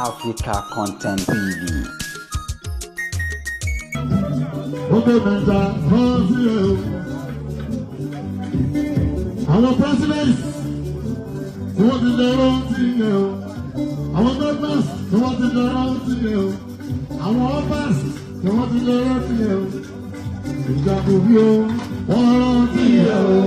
Africa Content TV. Oge mẹ́ta rántí ẹ o. Àwọn presidents tí wọ́n ti lè rántí ẹ o. Àwọn governors tí wọ́n ti lè rántí ẹ o. Àwọn obas tí wọ́n ti lè rántí ẹ o. Ìjà kò rí o, wọ́n rántí ẹ o.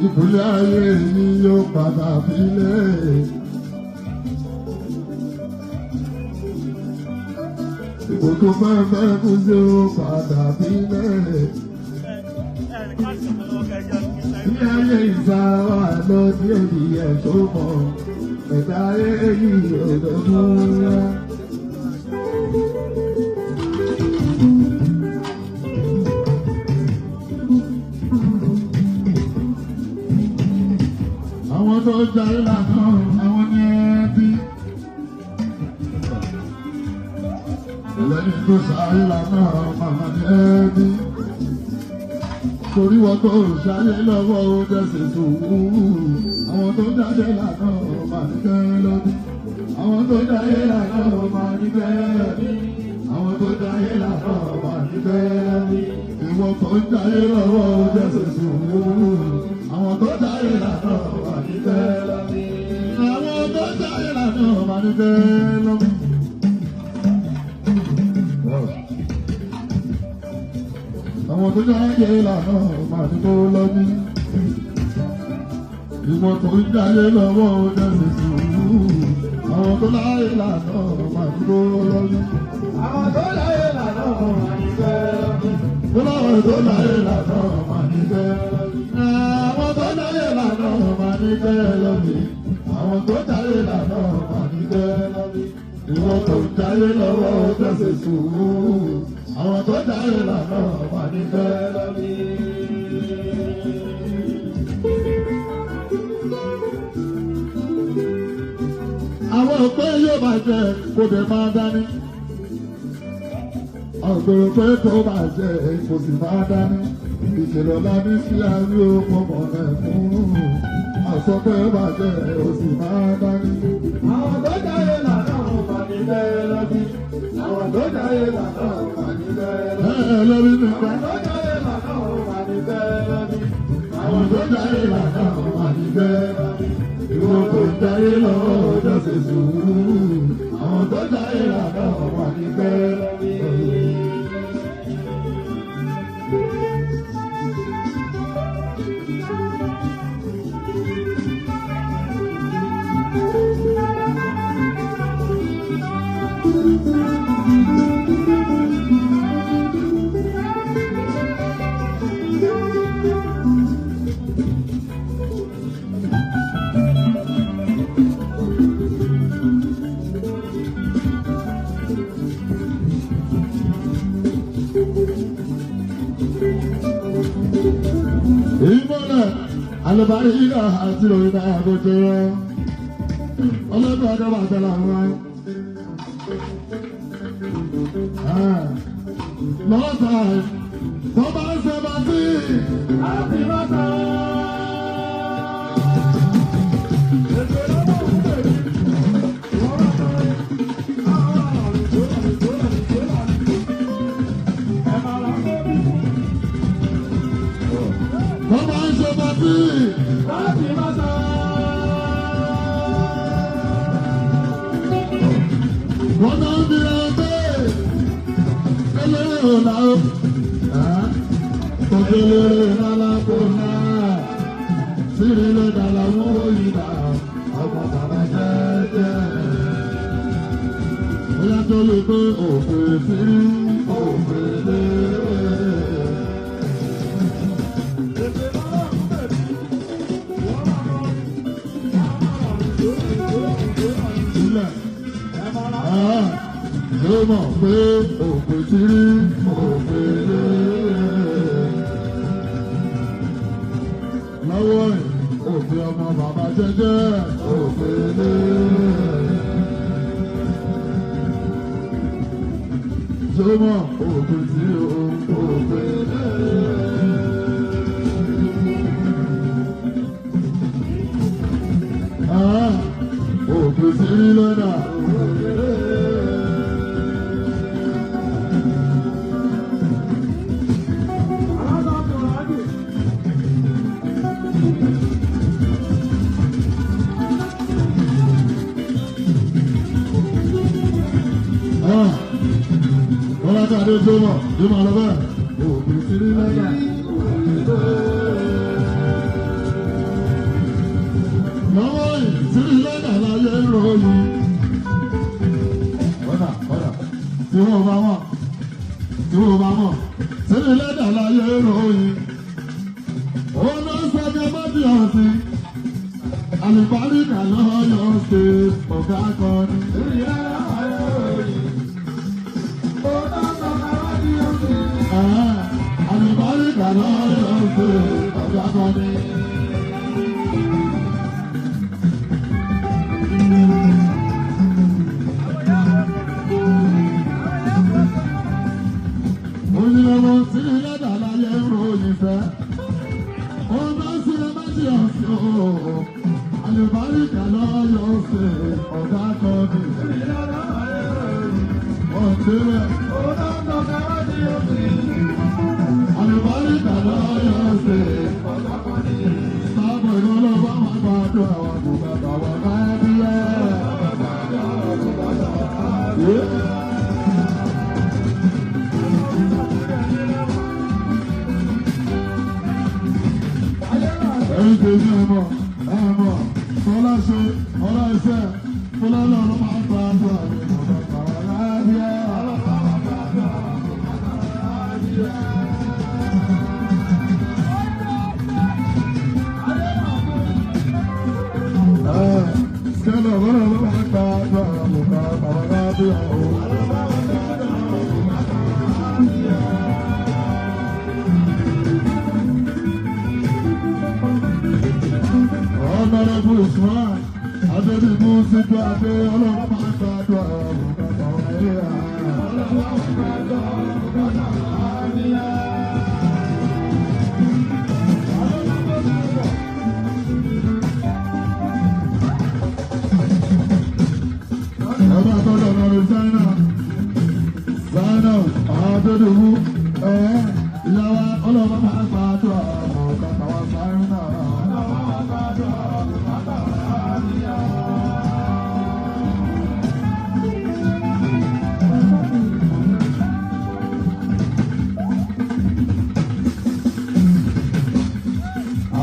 Ìkúlẹ̀ ayé yìí yóò padà fílẹ̀. Ìkòkò fẹ́fẹ́ kú sí ó padà fílẹ̀. Ilé ayé ìsáwà lọ díẹ̀ díẹ̀ tó mọ̀. Ẹ̀dá ayé yìí ò lọ́dún. Àwọn tó jayé lànà àwọn ní ẹbí. Lẹ́yìn tó ṣayé lànà màmá ní ẹbí. Torí wọn tó ṣayé lọ́wọ́ ó dẹ̀sẹ̀ sùúrù. Àwọn tó jáde lànà màmá ní bẹ́ẹ̀ lọ́dún. Àwọn tó jayé lànà màmá ní bẹ́ẹ̀ lọ́dún. Àwọn tó jayé lànà màmá ní bẹ́ẹ̀ lọ́dún. Ìwọ tó jayé lọ́wọ́ ó dẹ̀sẹ̀ sùúrù. Àwọn tó jayé lànà màmá ní bẹ́ẹ̀ lọ́dún. Àwọn tó jayé lànà màmá ní bẹ́ẹ̀ lọ́dún. Àwọn tó jáde lànà máa ní kó lọ́ní. Ìwọ̀n tó ń jáde lọ́wọ́ ó dẹ̀sẹ̀ sùúrù. Àwọn tó láyé lànà máa ní kó lọ́ní. Àwọn tó láyé lànà máa ní kó lọ́ní. Àwọn tó láyé lànà máa ní kó lọ́ní. Àwọn tó láyé lànà máa ní kó lọ́ní. Àwọn tó jáde lànà máa ní kó lọ́ní. Ìwọ̀n tó ń jáde lọ́wọ́ ó dẹ̀sẹ̀ sùúrù. Àwọn tó jáde lànà máa ní kó lọ́ní. Àwọn òpé yóò bá jẹ kó dẹ̀ máa dání. Ọ̀gbọ̀rọ̀ pé kó bá jẹ kò sì máa dání. Ìṣèlú ọ̀la ní sí àárí ọmọ rẹ̀ fún. Àsọ pé bá jẹ kò sì máa dání. Àwọn tó jáde lànà máa ní kó lọ́ní. Àwọn tó jáde lànà máa ní kó lọ́ní. Ẹ lórí nípa. Àwọn tó jáde lànà máa ní kó lọ́ní. Àwọn tó jáde lànà máa ní kó lọ́ní. Ìwọ tó jáde lọ́wọ́ ọjọ́ ṣe sùúrù. Àwọn tó jáde lànà máa ní kó lọ́ní. Ìmọ̀lẹ̀ alùbáríkà àti òyìnbá àgọ́jọ́ ọlọ́dún ọdún bàtà làwọn. Lọ́sà tó bá ń ṣe bá sí Láti má ta. Ètò ìlọ́wọ́ òun pè mí. Wọ́n bá tán. Àwọn àrùn tó lọ tó lọ tó lọ. Ẹ máa ra kóbi. Tó bá ń ṣe bá sí Láti má ta. Wọ́n náà ń bira pé ẹlẹ́rìí ò là ó. Òkèlè lálákò náà sírí ló dàlà wọ́n òyìnbá ọmọ bàbá jẹ́jẹ́. Bóyá tó lè pé òkè sírí òkè lé. Ètò ìlọ́wọ́ òun pè mí. Wọ́n bá tán. Àwọn àrùn tó lọ tó lọ tó lọ. Sílẹ̀ Ẹ máa ra yóò mọ̀ pé òkè sírí òkè lé. Lọ́wọ́ ẹ̀ òkè ọmọ bàbá jẹ́jẹ́ òkè lé. Yóò mọ̀ òkè sírí òkè lé. Òkè sírí lọ́nà. Alága Ọlọ́dún Adéjọ́mọ̀ ló máa lọ bẹ́ẹ̀. Òkè sírí lọ́nà. Lọ́wọ́ ìsírí lọ́nà láyé ń ròyìn. Ọ̀dà ọ̀dà tí wọ́n bá mọ̀ tí wọ́n bá mọ̀ sírí lọ́nà láyé ń ròyìn. Òun ló ń sọ ní bọ́dì ọ̀sìn. Àlùbáríkà lọ́yọ̀ ṣe ọ̀gá kan ní. Àlùbáríkà lọ́yọ̀ ṣe ọ̀gá kan ní. Onílọ́wọ́ sí lẹ́dà láyé ń ròyìn fẹ́. Òun ló ń ṣe méjì ọ̀sìn o. Àlùbáríkà lọ́yọ̀ ṣe ọ̀gá kan ní. Wọ́n ti rẹ̀. Àlùbáríkà lọ́yọ̀ ṣe ọ̀gá kan ní. Sábà ìrọ̀lọ́wọ́ máa gbàdúrà àwọn kò bàbá wa máa bí ẹ́. Ẹ̀yin tèmi ẹ̀mọ̀ ẹ̀mọ̀ fọlá ṣe ọlá iṣẹ́ fọlá lọ́run máa ń gbàdúrà mi bùkátà wà láàbíà. Skẹ́lẹ̀ ọ̀rọ̀ ló máa ń gbàdúrà bùkátà wà láàbíà o. Honorable Usman, Adébíbú síjú adé ọlọ́run máa ń gbàdúrà bùkátà wà láàbíà. Ẹ̀rọ àtọ́jọ́ ọ̀nà Zainab, Zainab, Adédìbú, ìyàwó ọlọ́run máa ń gbàdúrà bùkátà wà Zainab.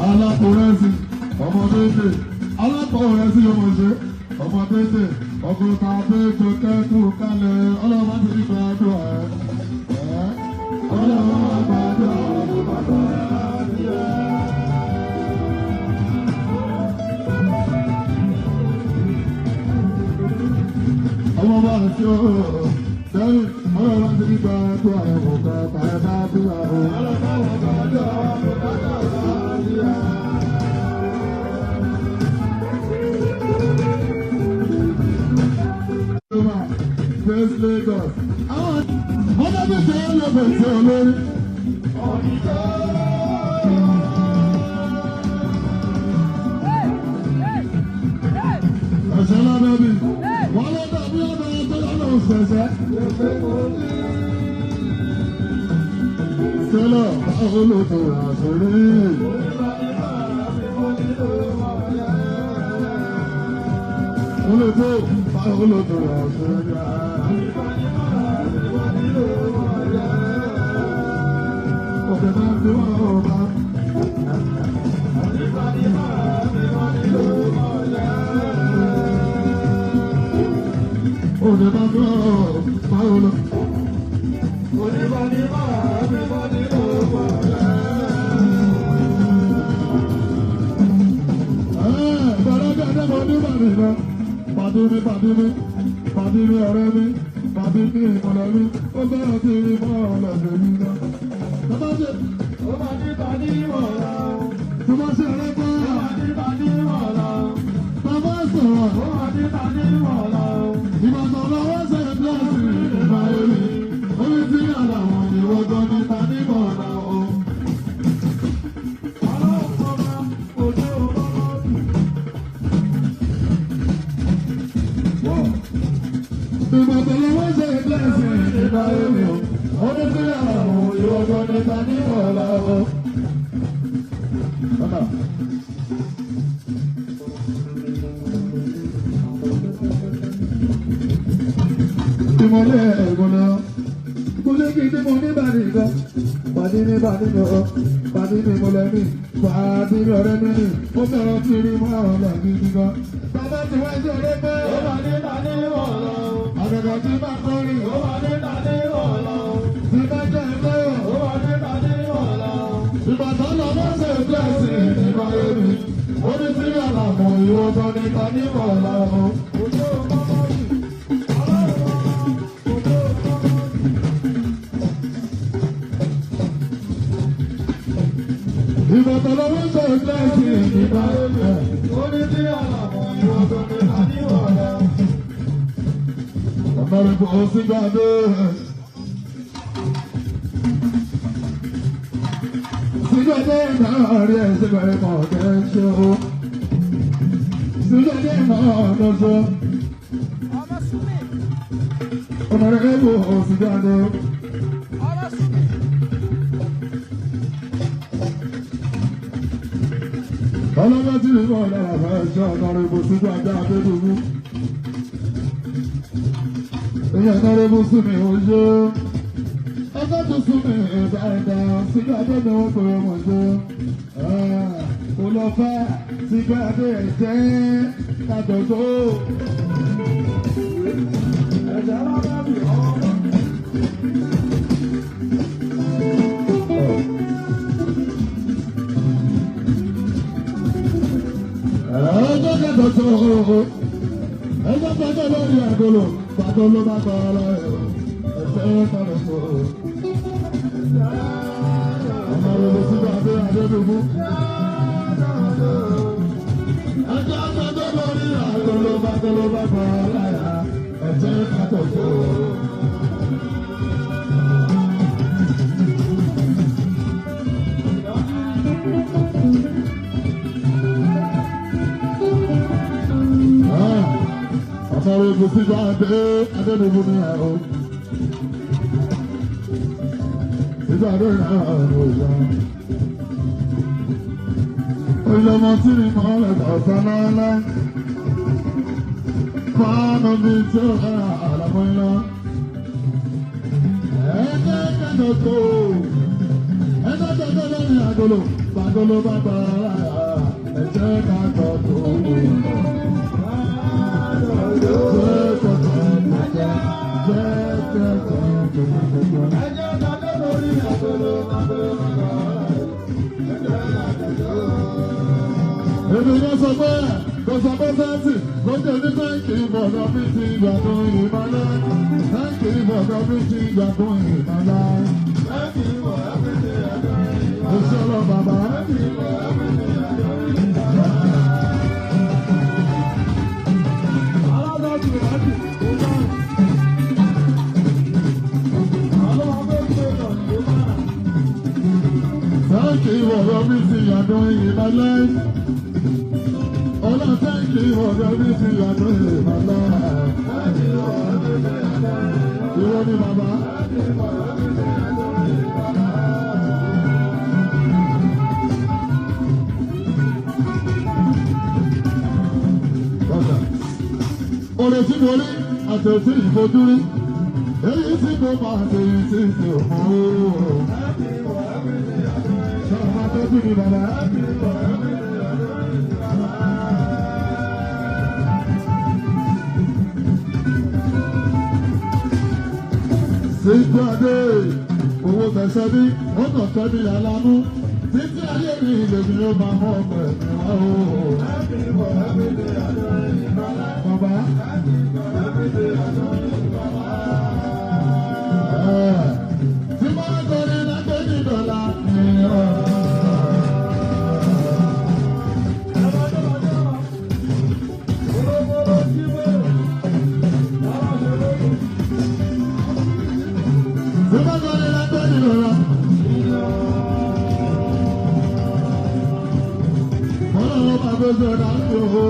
Alákòrẹ́sì ọmọ méje alákòrẹ́sì ọmọ ṣe ọmọ méje ọgọ́ta méje kẹ́kù kalẹ̀ ọlọ́mọ ti fi gbàdúrà ẹ̀ ọlọ́mọ gbàdúrà gbàdúrà. Ọmọ bá ń ṣe ó sẹ́yìn ọlọ́mọ ti fi gbàdúrà ẹ̀ kò kẹ́ ẹ̀ bá dúrà ó. Ọlọ́mọ gbàdúrà gbàdúrà. West Lagos. Àwọn ọmọ bí ṣe ń lọ bẹ̀rẹ̀ olórí. Ẹ̀ṣẹ̀ lábẹ́ mi, wọ́n lọ dàbí ọ̀dọ̀ ọ̀dọ̀ lọ́nà òṣèṣẹ́. Sẹ́lọ̀ báwo ló tó àṣírí? Olóòtú báwo ló tó àṣírí? Òkè máa ń fi wọ́n ọba. Òkè máa ń fi wọ́n ọba. Báwo ló? Pàdé mi, pàdé mi ọ̀rẹ́ mi, pàdé mi ìmọ̀lẹ́ mi, ó bẹ̀rẹ̀ sí ní mọ́ ọ̀lẹ́dẹ̀ mi lọ. Bàbá ṣe ó máa ní pàdé wọ̀lá. Tó bá ṣe ọ̀rẹ́ pẹ́. Ó máa ní pàdé wọ̀lá. Bàbá sọ̀rọ̀. Ó máa ní pàdé wọ̀lá. Ìbàdàn lọ́wọ́ ṣe blẹ́sì ìgbà èmi. Orí tí àlàwọ̀n ìwọ́gbọ́n ní pàdé wọ̀lá o. Ìbàdàn lọ́wọ́ ṣe blẹ́sì ìgbà èmi o. Orí tí àlàwọ̀n ìwọ́gbọ́n ní pàdé wọ̀lá o. Bàbá. Ìmọ̀lẹ̀ ẹ̀gbọ́nà. Ìmọ̀lẹ̀ kì í tí mo ní bàdí kan. Bàdí mi bàdí mi ọ̀. Bàdí mi mọ̀lẹ́ mi. Bàdí mi ọ̀rẹ́ mi ni. Ó fẹ́ràn tí rí mọ́ ọ̀la gidi gan. Bàbá ti wá sí ọ̀rẹ́ pé. Ó wà ní bàdí wọ̀lọ́. Àgàgà tí bá kọrin. Ó wà ní bàdí wọ̀lọ́. Tí bá jẹ́ ẹgbẹ́. Ó wà ní bàdí wọ̀lọ́. Ìbàdàn lọ bá ṣe blessing nípa èmi. Ó ní tí àlàmọ̀ ìwọ́sọ ní bàdí wọ̀lọ́. Ìbàdàn lọ́wọ́ ṣe blessing nípa èmi. Ó ní tí àlàmọ̀ ìwọ́sọ ní bàdí wọ̀lọ́. Ọ̀nàrẹ́bù Òsíngbàdé. Sígbàdé náà rí ẹ̀sìn bẹ̀rẹ̀ kọ̀ kẹ́ ṣe o. Sígbàdé náà lọ́sọ. Ọ̀nàrẹ́bù Òsíngbàdé. Ọlọ́gbọ́n tí mi mọ̀ lára fẹ́ ṣe ọ̀nàrẹ́bù Òsíngbàdé Adédùnmú. Ìyá ọ̀nàrẹ́bù Súnmi ojú. Ọjọ́ tó sún mi dáadáa, sígbà tó mi wọ́n pè é mọ̀ ṣe. Kò lọ fẹ́ sígbà dé ẹ̀jẹ̀ kàdọ̀tò. Ẹ̀jẹ̀ lábẹ́ bí ọmọ. Ẹ̀jẹ̀ kàdọ̀tò. Ẹ̀jẹ̀ kàdọ̀tò lórí àgolo. Bàtò ló bá kọ́ ọ lọ́rẹ̀ o. Ẹ̀jẹ̀ kàdọ̀tò. Ọmọ rẹ̀ sígbà dé Adédùbú. Ẹ̀jẹ̀ kàdọ̀tò lórí àgolo. Bàtò ló bá kọ́ ọ lọ́rẹ̀. Ẹ̀jẹ̀ kàdọ̀tò. Ọ̀sọ̀rọ̀ ìbùsùn adé Adédùbú ní ẹ̀rọ. Sígbà adé ẹ̀rọ ìyá. Olọ́mọ tí mi mọ̀ lẹ́gbà ọ̀sán lọ́lá. Fáànù mi tí ó rà àlàmọ́ iná. Ẹ̀ẹ́dẹ́ kẹ́tọ̀ tó. Ẹ̀ẹ́dẹ́ kẹ́tọ̀ lórí àgolo. Bàgolo bá gbà láyà. Ẹ̀jẹ̀ kàtọ̀ tó. Ẹ̀jẹ̀ kàdó lórí àgolo àgolo ẹ̀jẹ̀ kàdó. Èmi ló sọ pé kò sọ pé sẹ́ǹtì kò jẹ́ ní táǹkì ìbọ̀dọ̀ bí ti ìgbàdùn ìmọ̀lá. Táǹkì ìbọ̀dọ̀ bí ti ìgbàdùn ìmọ̀lá. Thank you for everything I do. Oṣù ọlọ́ bàbá. Thank you for everything I do. Alága ti rà jù kó bá. Àwọn ọmọ ẹgbẹ́ náà kó bá. Táǹkì ìbọ̀dọ̀ bí ti ìgbàdùn ìmọ̀lá. Ọlá táǹkì ìbọ̀dọ̀ bí ti ìgbàdùn ìmọ̀lá. Thank you for everything I do. Ìwọ ni bàbá. Thank you for everything I do. Bàbá. Oore tí mo rí àtẹ̀sí ìfojúrí. Èyí tí mo máa ṣe èyí tí mi ò mọ̀ ó. Thank you for everything I do. Ṣé ọmọ tọ́jú mi bàbá? Thank you for everything I do. Sígbàdé owó tẹ̀sẹ̀ bí ó kàn tẹ́ mi àlámú. Títí ayé mi lèmi ó máa mọ ọmọ ẹ̀mí wá o. Thank you for everything I do. Bàbá Thank you for everything I do. ẹ̀, tí máa kọrin lágbẹ́ ní dọ̀là ni ọ̀. Tí máa kọrin lágbẹ́ ní dọ̀là. Ọlọ́run máa gbé sọ̀rọ̀ àti òhò.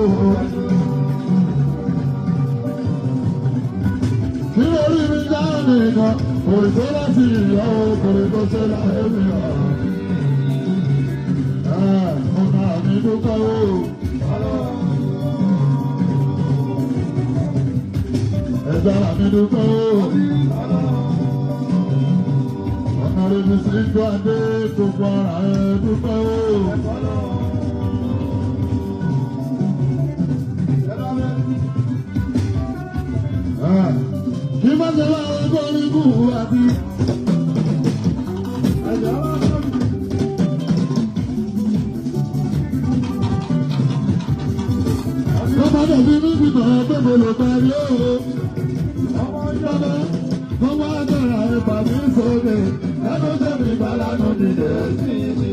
Kí orí mi já nìkan, kò tó láti ìyá o, kò tó ṣe láyé mi ọ̀. Ẹ̀ ọ̀nà mi dúpẹ́ o. Ẹ̀dá mi dúpẹ́ o. Ọ̀nà rẹ̀ mi sì gbàdé gbogbo ara ẹ̀ dúpẹ́ o. Kí má ṣe bá ọjọ́ orí kù àti. Bàbá dàbí níbi kan pé mo lè parí o. Bàbá mo wá dára ẹ̀bà mi sóde. Ẹnu tẹ̀mí gbàlánù dìde sí mi.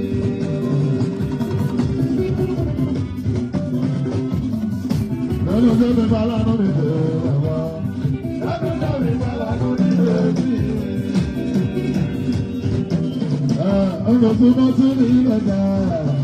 Ẹnu tẹ̀mí gbàlánù dìde bàbá. Ẹnu tẹ̀mí gbàlánù dìde sí mi. Ọ̀rọ̀ tó bá tún ní ilẹ̀ náà.